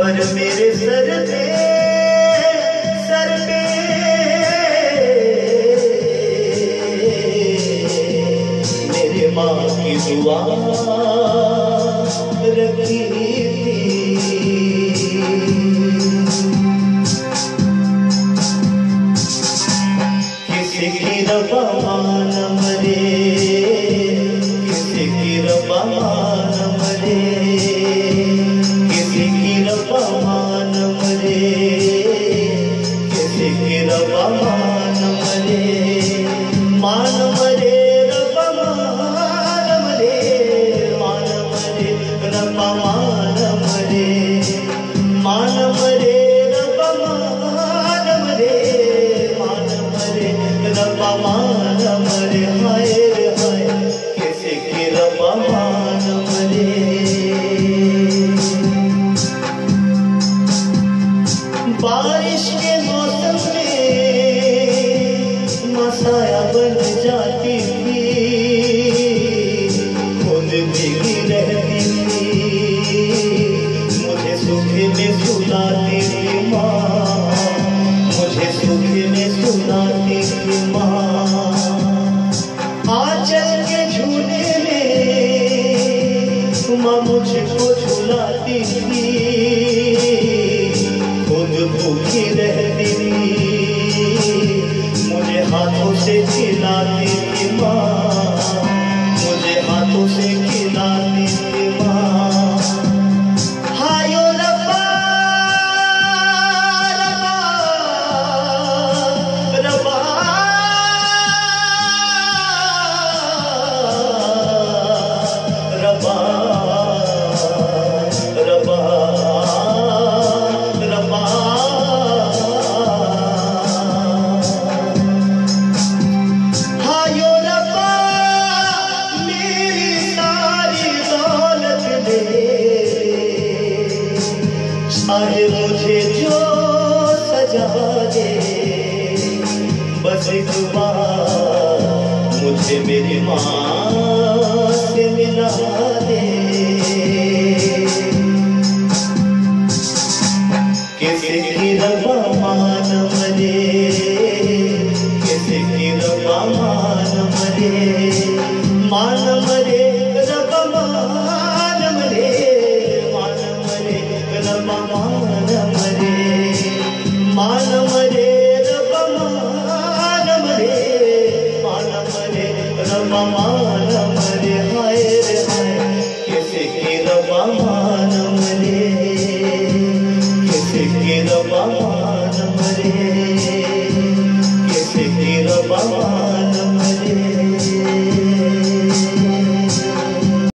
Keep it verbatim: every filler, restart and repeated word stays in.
और मेरे सर पे, सर पे मेरे माँ की दुआ रखी थी। किसी की रब्बा मानम रे, किसी की रब्बा मानम रे, किसी की रब्बा मानम रे, किसी की रब्बा मानम रे, मानम रे रब्बा मानम रे, मानम रे रब्बा मानम रे। मानम रे रब्बा मानम रे, मानम रे रब्बा मानम रे, हाय रे हाय, किसी की रब्बा मानम रे। बारिश के मौसम में माँ साया बन जाती थी, खुद भीगी रहती थी। मुझे सुख में सुलाती थी माँ, मुझे सुख में सुलाती थी माँ। आंचल के झूले में माँ मुझको झुलाती थी। खुद भूखी रहती थी, मुझे हाथों से खिलाती थी माँ, मुझे हाथों से खिलाती थी माँ। हायो रब्बा, रब्बा, रब्बा, रब्बा, रब्बा, रब्बा। हायो रब्बा, मेरी सारी दौलत दे, चाहे मुझे जो सजा दे, बस एक बार मुझे मेरी माँ से मिला दे। किसी की रब्बा मानम रे, किसी की रब्बा मानम रे, मानम रे रब्बा मानम रे, मानम रे रब्बा मानम रे, मानम रे रब्बा मानम रे, मानम रे रब्बा मानम रे, हाय रे हाय, किसी की रब्बा मानम